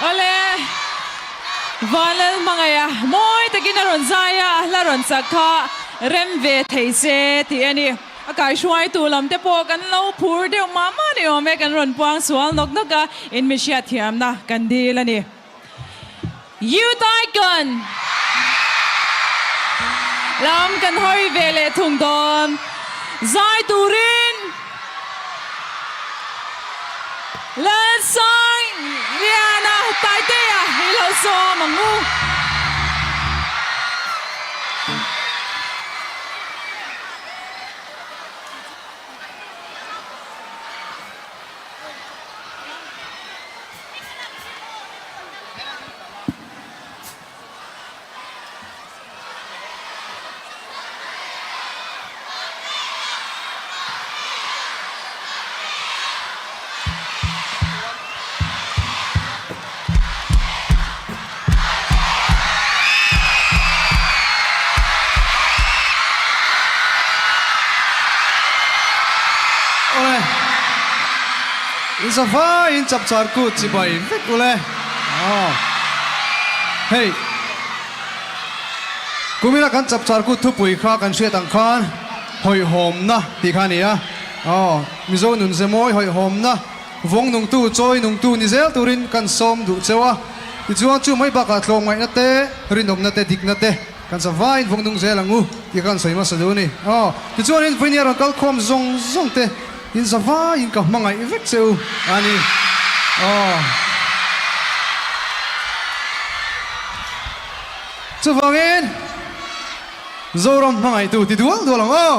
Awle, Vanlal hmangaih a, mawi takin a rawn zai a, a hla rawn sak kha rem ve thei se tih a ni. A kaihruaitu lam te pawh kan lo phur deuh mah mah ni awm e, kan rawn puang sual nawk nawk a, in mi hriatthiamna kan dil a ni. Youth Icon lam kan hawi ve leh thung dawn. Zai turin Lalsang Liana Taitea hi lo sawm ang u. Awle, in zavai in chapchar kut chibai vek ule. Aw, hei, kumina kan chapchar kut thupui kha kan hriat ang khan hawihhawmna tih kha a ni a. Aw, Mizo nun ze mawi hawihhawmna vawng nungtu, chawi nungtu ni zel turin kan sawm duh cheu a. Tichuan chu mai bakah tlawmngaihna te, rinawmna te, dikna te kan zavaiin vawng nung zel ang u tih kha kan sawi hmasa duh a ni. Aw, tichuanin vawinia rawn kal khawm zawng zawng te in zavaiin ka hmangaih vek che u a ni. Aw. Chuvangin Zoram hmangaihtu ti dual dual ang aw.